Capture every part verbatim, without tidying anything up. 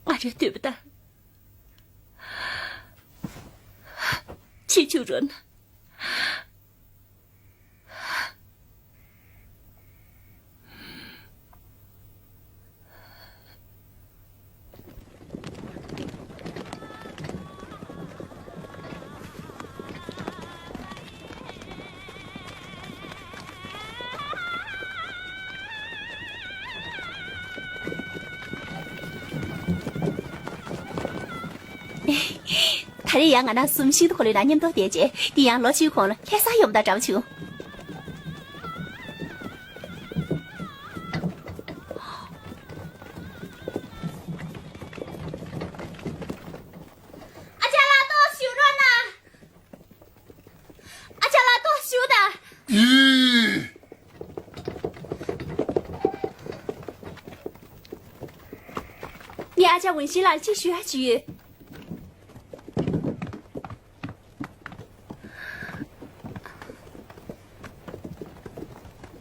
ང་རའི་འདོད་པ་ལྟར་བྱེད་བཅུག་རོགས་གནང་། ད་རེས་ཡང་ང་རང་གསུམ་ཤིང་ཏོག་འཁོར་ལོའི་ནང་མཉམ་དུ་བསྡད་རྗེས། འདི་ཡང་ལོ་བཅུའི་གོང་ལ་ལྷ་སར་ཡོང་བ་དང་འདྲ་བ་བྱུང་། ཨ་ཅག་ལགས་ཏོག་བཞུགས་རོགས་གནང་། ཨ་ཅག་ལགས་ཏོག་བཞུགས་དང་། ཡི། ངས་ཨ་ཅག་ཝུན་ཤིན་ལགས་ལ་ཅིག་ཞུ་ཡ་ཅིག་ཡོད།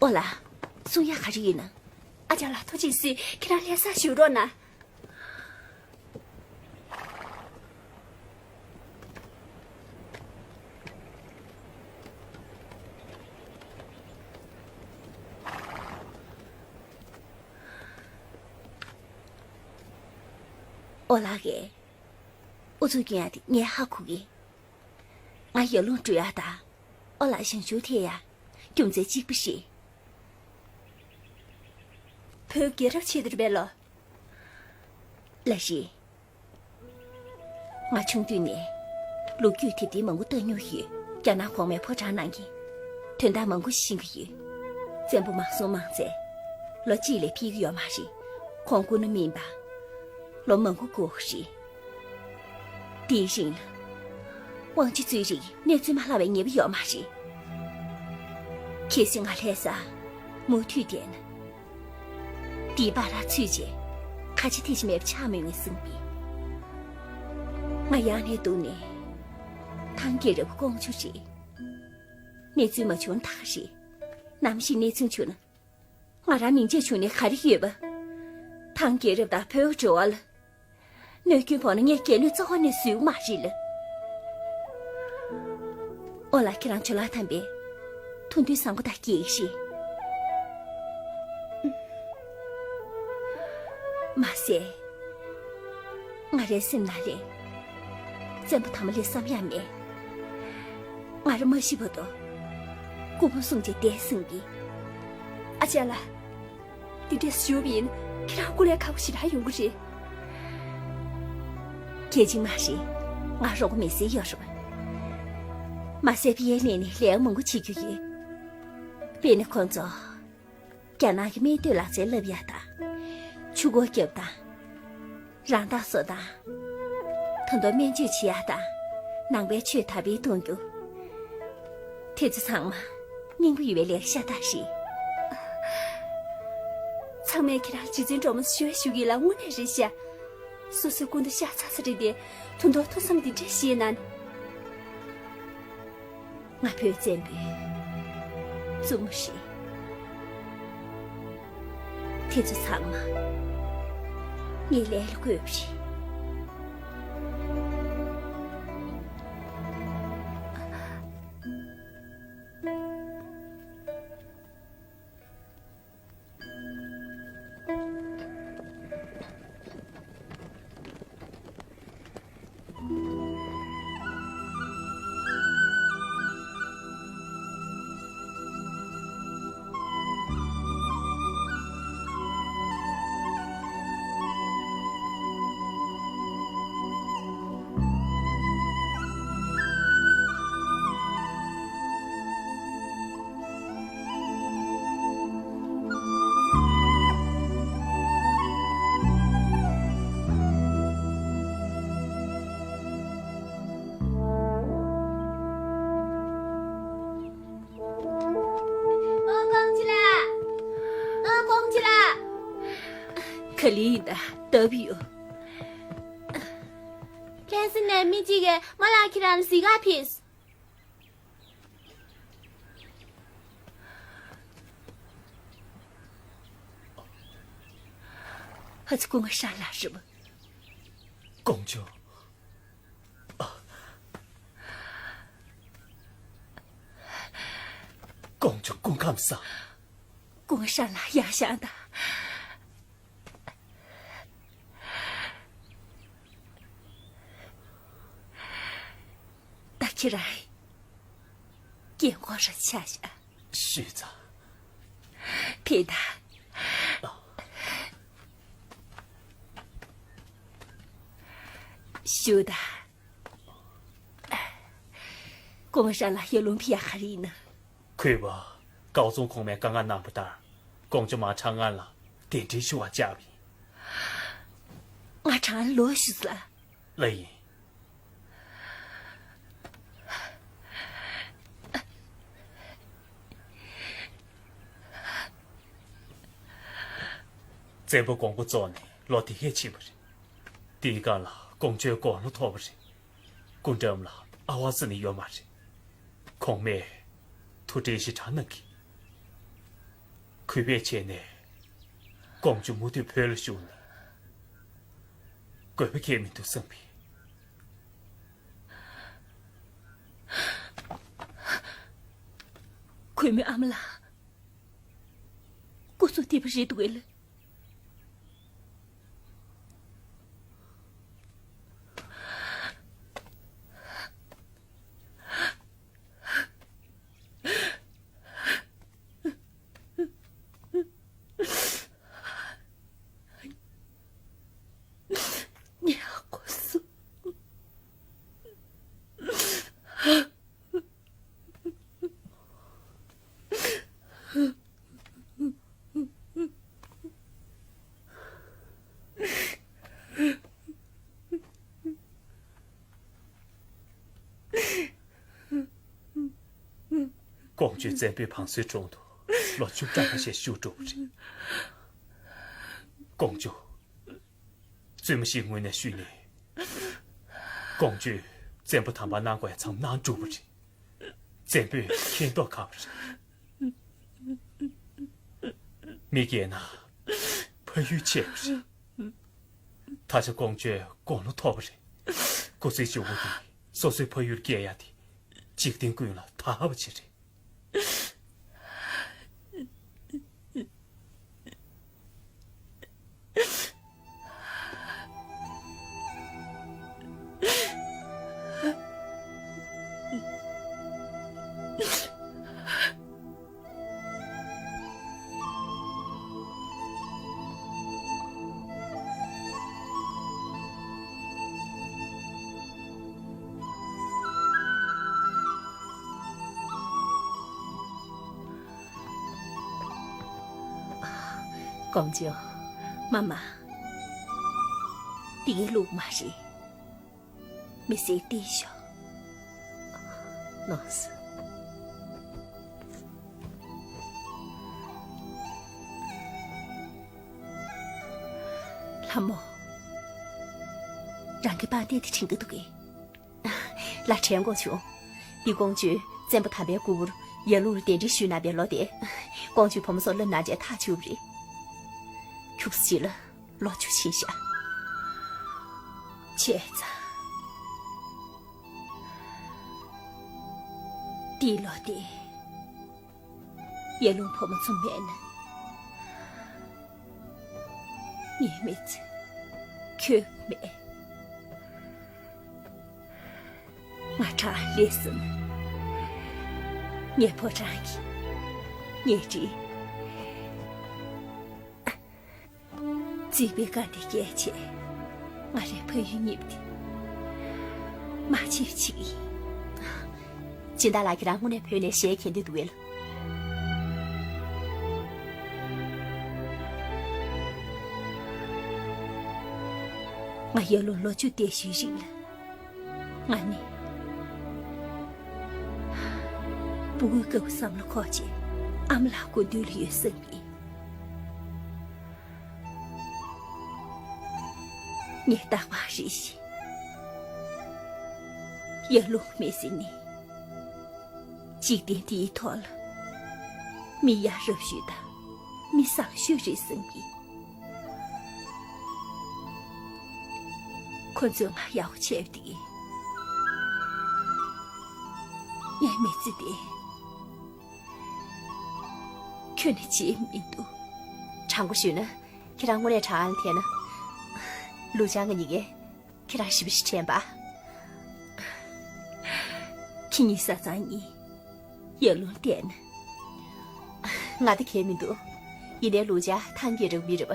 ཨོ་ལགས། གསུང་ཡ་ག་རེ་ཡིན་ན། ཨ་ཅག་ལགས་ཐུགས་རྗེ་གཟིགས། ཁྱེད་རང་ལྷ་སར་བཞུགས་རོགས་གནང་། ཨོ་ལགས་ཀྱིས་ཨུ་ཚུགས་སྐྱོན་ཡ་དེ་ངས་ཧ་གོ་གི། ང་ཡར་ཀླུང་འགྲོ་ཡ་དང་། ཨོ་ལགས་ཞང་ཞུང་ཐད་ཡ་རྒྱུ་མཚན་གཅིག་པ་རེད། བོད་རྒྱལ་རབས་ཆེད་དུ་རེད་པས་ལོ། ལགས་རེད། ང་ཆུང་དུས་ནས་ལོ་རྒྱུས་དེབ་ཐེར་མང་པོ་ལྟ་མྱོང་ཡོད། རྒྱ་ནག་གོང་མའི་ཕོ་བྲང་ནང་གི་དོན་དག་མང་པོ་ཤེས་ཀྱི་ཡོད། བཙན་པོ་མང་སྲོང་མང་བཙན་ལོ་གཅིག་ལས་ཕེབས་ཀྱི་ཡོད་མ་རེད། ཁོང་སྐུ་ན་མིན་པ་ལོ་མང་པོ་འགོར་བ་རེད། དེའི་རིང་ལ་དབང་ཆ་རྩོད་རེས་གནས་ཚུལ་མ་ལྷག་པའི་ཉེས་པ་ཡོད་མ་རེད། གལ་སྲིད་ང་ལྷ་སར་མུ་མཐུད་བསྡད་ན། འདིའི་བར་ར་ཚུད་རྗེས་ཁ་ཆེ་ཐེ་ཆེ་མེད་པ་ཆགས་མི་འོས་བསམ་པས། ང་ཡང་ནས་འདུག་ནས་ཐང་རྒྱལ་རབས་ཀྱི་ཀོང་ཇོ་རེད། གནས་ཚུལ་མ་བྱུང་ད་ག་རེད། ནམ་ཞིག་གནས་ཚུལ་བྱུང་ན། ང་རང་མིང་ཆད་བྱུང་ནས་ག་རེ་ཡོད་པ། ཐང་རྒྱལ་རབས་དང་བོད་འགྲོ་བ་ལ། གནོད་སྐྱོན་ཕོག་ན་ངས་རྒྱལ་གནོད་རྩ་བ་ནས་བཟོད་ཀྱི་མ་རེད་ལ། ཨོ་ལགས་ཁྱེད་རང་ཇོ་ལགས་དམ་པས་ཐུགས་འདུན་བཟང་པོ་དང་དགྱེས་ཤིག། མ་ཟད། ང་རའི་སེམས་ནང་ལ། བཙན་པོ་དམ་ལས་བསམ་ཡག་མེད། ང་རང་མ་ཤི་བར་དུ་སྐུ་ཕུང་སྲུང་བྱས་བསྡད་སྲིད་ཀྱི། ཨ་ཅག་ལགས། འདི་འདྲས་ཞུ་བ་ཡིན་ན་ཁྱེད་རང་སྐུ་ལས་ཁག་པོ་ཞེ་དྲག་ཡོང་གི་རེད། གལ་ཆེན་མ་རེད། ང་རོགས་པ་མི་སེར་ཡོད་རེད་པ། མ་ཟད་པའི་ཡས་ནས་ནི་ལས་ཀ་མང་པོ་བྱེད་རྒྱུ་ཡོད། དཔེར་ན་ཁོང་ཚོ་རྒྱ་ནག་གི་སྨན་བཏོན་ལག་རྩལ་བསླབ་ཡ་དང་། ཆུ་འགོ་རྒྱབ་དང་། རང་བདག་བཟོ་དང་། ད་དུང་སྨན་བཅོས་བྱེད་ཡ་དང་། ནང་པའི་ཆོས་དར་སྤེལ་གཏོང་རྒྱུ། དེ་ཚོ་ཚང་མ་སྙིང་པོ་ཡོད་པའི་ལས་ཀ་ཤ་སྟག་རེད། ཚང་མས་ཁྱེད་རང་རྗེ་བཙུན་སྒྲོལ་མ་ཞུ་བ་ཞུ་གི་ལ་དངོས་གནས་རེད་ཤག། སོ་སོའི་སྐུ་མདུན་ཤ་ཚ་ཚ་རེད་དེ། ད་དུང་ཐུགས་བསམ་འདི་འདྲས་བཞེས་ན། ང་བོད་བཙན་པོའི་བཙུན་མོ་ཞིག། དེ་ཚོ་ཚང་མ་ངའི་ལས་ལ་བཀོད་པ་རེད། ཨོ། ཀོང་ཇོ་ལགས། ཨོ། ཀོང་ཇོ་ལགས། ག་ལེར་ཡིན་ད། སྟབས་ཡོད། ཁ་སང་ནས་མི་གཅིག་གིས་རྨ་ལགས་ཁྱེད་རང་ལ་གཟིགས་ག་ཕེབས། ཨ་ཙི། སྐུ་ངོ་ཧྲ་ལགས་རེད་པ། ཀོང་ཇོ། ཨ། ཀོང་ཇོ་སྐུ་ཁམས་བཟང་། སྐུ་ངོ་ཧྲན་ལགས་ཡར་བཞེངས་དང་། ད་ཁྱེད་རང་སྐྱེ་ཁོག་ར་ཆ་བཞག་ཞུས་ཙང་། ཕེབས་དང་། བཞུགས་དང་། སྐུ་ངོ་ཧྲན་ལགས་ཡར་ལུང་ཕེབས་ཡག་ག་རེ་ཡིན་ན། གུས་པ། ཀའོ་ཙུང་གོང་མས་བཀའ་མངགས་གནང་བ་ལྟར། ཀོང་ཇོ་མ་ཁྲང་ཨན་ལ་གདན་འདྲེན་ཞུ་བར་བཅར་བ་ཡིན། ང་ཁྲང་ཨན་ལོག་ཞུ་ཟེར་ལ། ལགས་ཡིན། བཙན་པོ་གོང་པོ་རྫོང་ནས་ལོ་དེ་གས་ཕྱིན་པ་རེད། དེའི་སྒང་ལ་ཀོང་ཇོས་དགུང་ལོ་མཐོ་བ་རེད། སྐུ་འགྲམ་ལ་ཨ་ཝ་ཟེར་ནི་ཡོད་མ་རེད། གོང་མས་ཐུགས་ཁྲལ་ཞེ་དྲག་གནང་གི། གུས་པས་བྱས་ནས་ཀོང་ཇོ་མུ་མཐུད་བོད་ལ་བཞུགས་ནས་དགོས་པ་གང་ཡང་མི་འདུག་བསམ་པས། གུས་མོའི་ཨ་མ་ལགས། སྐུ་གཟུགས་བདེ་པོ་རེད་འདུག་གས་ལགས། ངའི་ཨ་ཁུ་སུ། ཀོང་ཇོས་བཙན་པོའི་བང་སོའི་དྲུང་དུ་ལོ་བཅུ་ཕྲག་ཁ་ཤས་བཞུགས་འགྲོ་བ་རེད། ཀོང་ཇོ། བཙུན་མོ་ཞིག་ངོས་ནས་ཞུས་ནས། ཀོང་ཇོས་བཙན་པོ་དམ་པར་གནང་དགོས་ཡ་ཚང་མ་གནང་གྲུབ་པ་རེད། བཙན་པོས་མཁྱེན་རྟོགས་ཁག་པ་རེད། མི་རྒས་ན་ཕ་ཡུལ་ཆད་པ་རེད། ད་ཆ་ཀོང་ཇོས་དགུང་ལོ་མཐོ་པོ་རེད། སྐུ་ཚེ་མཇུག་པོ་དེ་སོ་སོའི་ཕ་ཡུལ་སྐྱེལ་ཡ་དེ་འཇིག་རྟེན་ཀུན་ལ་ཐར་བ་ཅིག་རེད། ཀོང་ཇོ། མ་མ། འདི་གའི་ལུགས་མ་རེད། མི་སེར་བསྟན་ཤོག་ནོགས། ལྷ་མོ། རང་གི་པར་ཏི་དེ་དྲན་གྱི་འདུག་གས། ལགས་དྲན་དགོས་བྱུང་། འདི་ཀོང་ཇོས་བཙན་པོ་དམ་པའི་སྐུ་པར་ཡར་ལུང་ལ་གདན་འདྲེན་ཞུས་གནང་བའི་ལོ་དེ། ཀོང་ཇོས་བུ་མོ་ཚོ་སླེབས་གནང་རྗེས་ཐག་ཆོད་པ་རེད། ཁྱུག་ཙམ་ཞིག་ལ་ལོ་བཅུ་ཕྱིན་ཤག་བྱས་ཙང་། འདིའི་ལོ་དེ། ཡར་ལུང་བུ་མོ་ཚོ་མེད་ན། ངའི་མི་ཚེ་ཁྱོན་མེད། ང་ཁྲང་ལས་སམ། ངའི་ཕོ་བྲང་གི་ཉལ་ཁྲི། རྩིག་པའི་སྒང་དེ་བརྒལ་བྱས། ང་རའི་ཕ་ཡུལ་རྙེད་པ་དེ་མ་བརྗེད་པ་བྱེད་ཀྱི་ཡིན། སྦྱིན་བདག་ལགས་ཁྱེད་རང་དངོས་གནས་བོད་ནས་གཞས་མཁྱེན་འདོད་འདུག་གས། ང་ཡར་ལུང་ལོ་བཅུ་འདས་ཤུལ་རིང་ལ། ང་ནི་སྤུ་གུའི་སྐབས་བསམ་བློ་འཁོར་བྱས་ཨ་མ་ལགས་སྐུ་མདུན་ལ་ཡོད་བསམ་གྱི། ངས་རྟག་པར་རེ་ཞིག་ཡར་ལུང་མི་ཟེར་ནི། འཇིག་རྟེན་འདིའི་ཐོག་ལ་མི་ཡ་རབས་ཤོས་དང་མི་བཟང་ཤོས་རེད་བསམ་གྱི། ཁོ་ཚོས་ང་ཡག་པོ་བྱས་པ་དེ་ངའི་མི་ཚེ་དེ་ཁྱོན་ནས་བརྗེད་མི་འདུག་དྲང་པོ་ཞུས་ན། ཁྱེད་རང་དངོས་གནས་ཁྲང་ཨན་ལ་འཐེན་ན། ལུའུ་ཅང་གི་གཉིས་ཀས་ཁྱེད་རང་ཞེ་པོ་ཞིག་དྲན་པ། ཁྱེད་གཉིས་བཟའ་ཚང་གཉིས་ཡར་ཀླུང་བསྡད་ན། ང་དེ་གས་མི་འདུག་ཡིན་ནའི་ལུའུ་ཅང་ཐང་གི་རེད་མི་རེད་པ།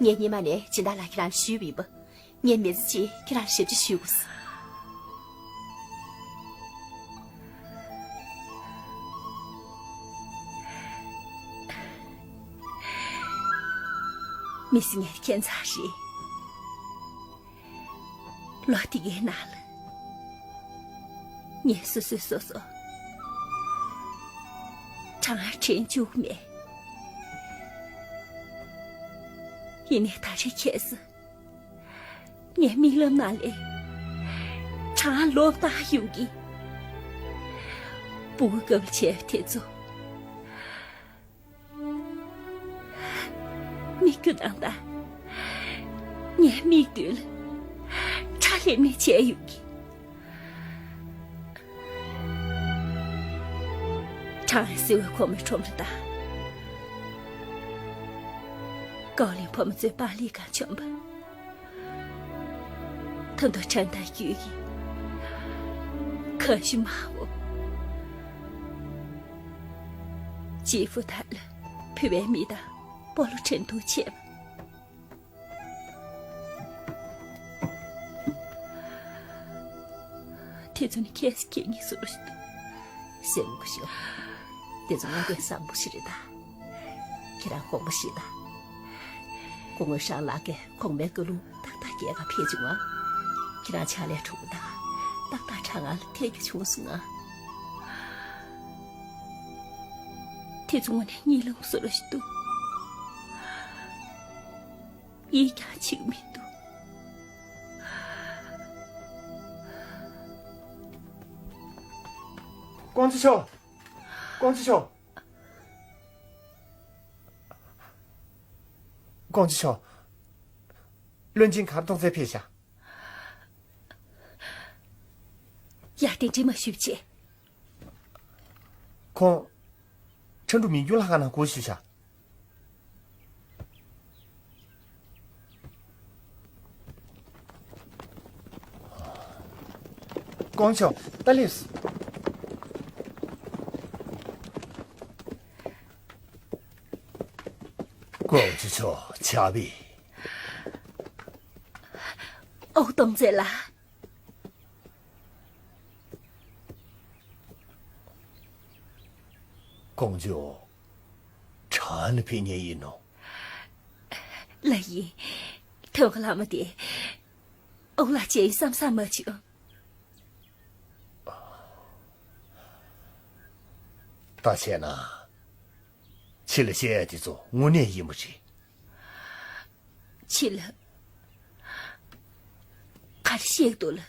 ངས་སྔོན་མ་ནས་སྦྱིན་བདག་ལགས་ཁྱེད་རང་ཞུས་པ་ཡིན་པ། ངས་མི་ཚེ་གཅིག་ཁྱེད་རང་ཞབས་ཕྱི་ཞུ་དགོས། མི་ཚེ་ངའི་ཁྱད་མཚར་རེད། ལོ་དེ་གའི་ནང་ལ་ངས་སོ་སོས་སོ་སོ་ཁྲང་ཨན་དྲན་བཅུག་མེད། ཡིན་ནའི་ད་རེས་ཁ་སང་ངའི་རྨི་ལམ་ནང་ལ་ཁྲང་ཨན་ལོག་ལྟ་ཡོང་གི། སྤུ་གུ་གབ་བྱས་པ་དེ་ཚོ་མིག་རྒྱུ་དང་ད་ངའི་མིག་མདུན་ལ་ཁྲ་ལེབ་ལེབ་བྱས་ཡོང་གི། ཁྲང་ཨན་སི་ཝེ་ཁོ་མོའི་ཁྲོམ་ར་དང་། ཀའོ་ལིན་ཕོ་མོ་ཚོའི་པར་ལས་ཁང་བྱོན་པ། ད་དུང་ཁྲང་ཐང་ཡུས་ཀྱི་ཁ་ཤུ་མ་བོ། ཅི་ཧྥུ་ཐར་ལ་ཕུ་བའི་མི་དང་སྤོ་ལོ་འགྲན་བསྡུར་བྱས་པ། དེ་ཚོ་ནི་ཁྱེད་ཀྱིས་ངེས་སུ་རུ་ཞིག་ཏུ། སེམས་ཁུ་ཤོ། དེ་ཚོ་ངོ་དེ་བཟང་པོ་ཞིག་རེད་ད། ཁྱེད་རང་དགོངས་པ་བཞེས་ད། སྐུ་ངོ་ཧྲང་ལགས་ཀྱིས་གོང་མའི་བཀའ་ལུང་ཏག་ཏག་རྒྱལ་ཁ་ཕེབས་བྱུང་ང་། ཁྱེད་རང་ཕྱག་ལས་གྲུབ་ད། ཏག་ཏག་ཁྲང་ཨན་ལ་ཐད་རྒྱུ་བྱུང་སོང་ང་། དེ་ཚོ་ངོ་ནས་གཉིད་ལམ་བཟོ་རུ་ཞིག་ཏུ། ཡིད་ཀྱང་ཆེས་མི་འདུག་ཀོང་ཙི་ཆོ། ཀོང་ཙི་ཆོ། ཀོང་ཙི་ཆོ། བློན་ཆེན་གར་གཏོང་ཚེ་ཕེབས་ཤག་ཡར་གདན་འདྲེན་མ་ཞུས་བྱས། ཁོང་། ཁྲ་འབྲུག་མི་འགྱུར་ལྷ་ཁང་ནང་སྒུག་བཞུགས་ཤག་ཀོང་ཆོ་ད་སླེབས། ཀོང་ཆོ་ཆོ་ཆ་བི། ཨོ་ཏོང་ཙེ་ལ། ཀོང་ཇོ། ཁྲང་ཨན་ཕེབས་མཁན་ཡིན་ནོ། ལགས་ཡིན། ཐོན་ཁ་ལྷག་མ་དེ། ཨོ་ལགས་ཀྱིས་བསམ་བསམ་མ་བྱུང་། ད་བྱས་ན། ཁྱེད་ལ་བཤད་ཡ་དེ་ཚོ་དངོས་གནས་ཡིན་པ་རེད། ཁྱེད་ལ། ག་རེ་བཤད་འདུག་ལ།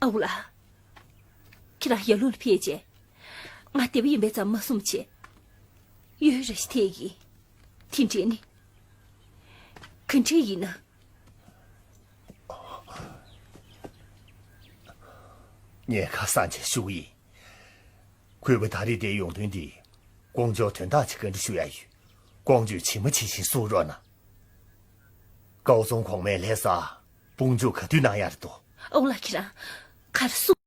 ཨའུ་ལགས། ཁྱེད་རང་ཡར་ཀླུང་ལ་ཕེབས་རྗེས། ང་དེ་བ་ཡིན་པས་ཙམ་མ་གསུངས་བྱས། ཡུན་རིང་ཞིག་ཐེག་གི། དེ་འདྲའི་ནི། ག་འདྲ་ཡིན་ན། ངས་ཁ་སང་ཅིག་ཞུ་གི་ཡིན། གུས་པ་ད་རེས་འདིར་ཡོང་དོན་འདི། ཀོང་ཇོ་དོན་དག་ཅིག་བཀའ་འདྲི་ཞུ་ཡ་ཡོད། ཀོང་ཇོས་ཇི་མ་ཇི་བཞིན་གསུང་རོགས་གནང་། ཀའོ་ཙུང་གོང་མའི་ལྷ་སར་དཔུང་འཇུག་ག་དུས་གནང་ཡ་རེད་དོ། ཨོ་ལགས་ཁྱེད་རང་ག་རེ་གསུང་།